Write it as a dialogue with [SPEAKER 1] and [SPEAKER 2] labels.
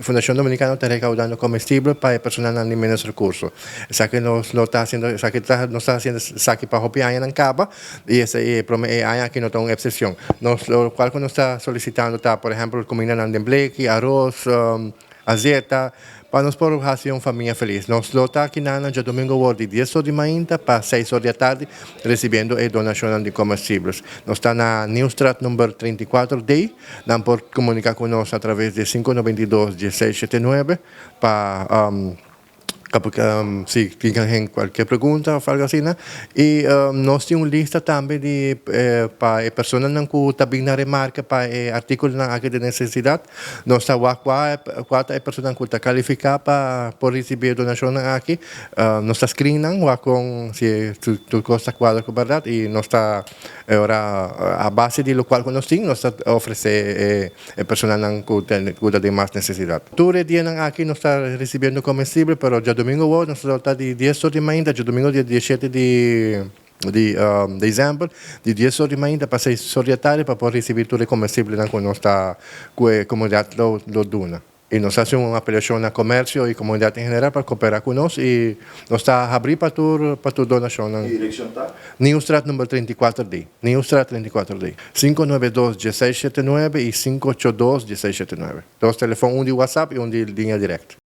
[SPEAKER 1] Fundashon Dominikano ta rekaudando komestibel pa e personanan di ménos rekurso. Esaki nos lo ta hasiendo, esaki ta nos ta hasiendo esaki pa hopi añanan kaba i esei e prome e aña aki no ta un eksepshon. Nos lo kual ku nos ta solisitando ta por ehèmpel kumindanan den bleki, aros, azeta, pa nos por hasi un famia felis. Nos lo ta akinan na djadumingu awor di 10 or di mainta pa 6 or di atardi resibiendo e donashonnan di komestibles. Nos ta na Nieuwstraat number 34D. Nan por komuniká ku nos a traves di 592 1679 pa si tin kualke pregunta òf algu asina. I nos tin un lista tambe di pa e personanan ku ta bin na remarke pa e artíkulonan aki di nesesidat. Nos ta wak kua ta e personanan ku ta kalifiká pa por risibí e donashonnan aki. Nos ta screen nan, wak kon si tur kos ta kuadra ku bèrdat i nos ta ora a base di lokual ku nos tin, nos ta ofresé e personanan ku ta den mas nesesidat. Tur e dianan aki nos ta risibiendo komestibel, pero djadumingu awor nos ta di 10 or di mainta, djadumingu dia 17 di desèmber, di 10 or di mainta pa 6 or di atardi pa por risibí tur e komestibelnan ku nos ta ku e komunidat lo duna. I nos ta hasi un apelashon na komersio i komunidat en general pa koperá ku nos i nos ta habrí pa tur donashonnan.
[SPEAKER 2] E direkshon ta?
[SPEAKER 1] Nieuwstraat number 34D. Nieuwstraat 34D. 592 1679 i 582 1679. Dos telefòn, un di WhatsApp i un di liña direkto.